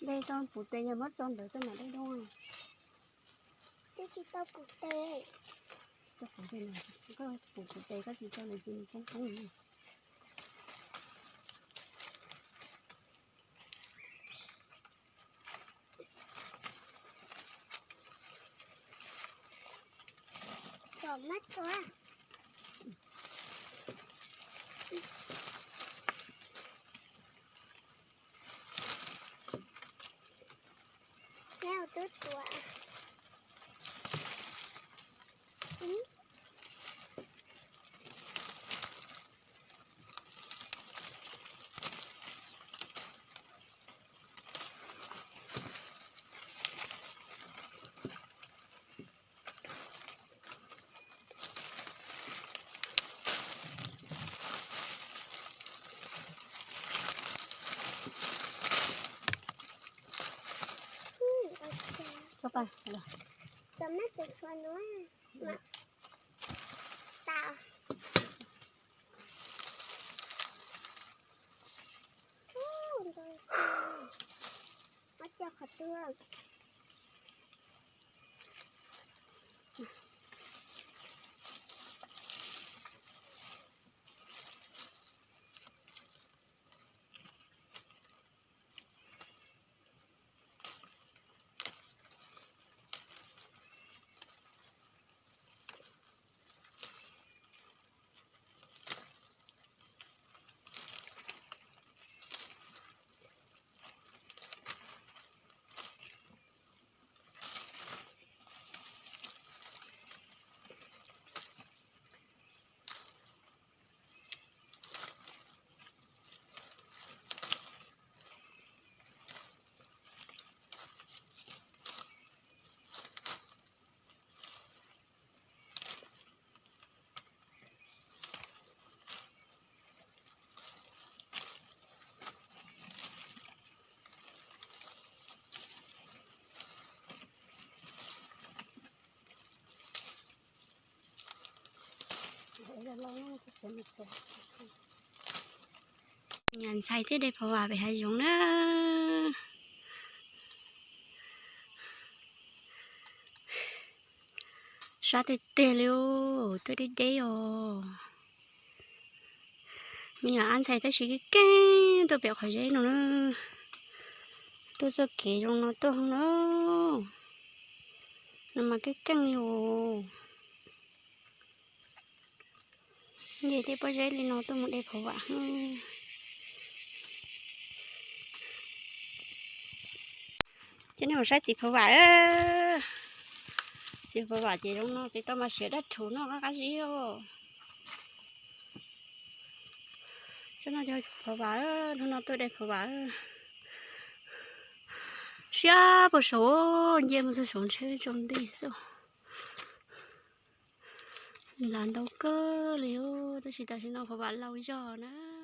Dej tau puv tes, yog muab tso ntawd tso mam dej doo. Twb tsis tau puv tes. Koj puv tes, koj tsis tso ntawd ces nws poob poob. Nyuam ntxhais thiab de phov vam pem hav zoov na. Sab tiag tiag li, tuaj deb deb os. Me nyuam ab ntxhais tab sis keej keej tuaj pem qhov zeb no na. Tuaj txoj kev zoo no tuaj na. No mas keej keej li os. Nce tej pob zeb li no tuaj mus de phov vam. Ces nej mus saib txiv phov vam. Txiv phov vam ces zoo no txiv tau mas siav dab rhuv noj qab qab zib os. Tsob no yog phov vam, hnub no tuaj de phov vam. Siab puag saud, nce mus txog saud ntshe tsaus nti xwb. Ntxav ntau kawg li, tab sis tam sim no phov vam laus zog na.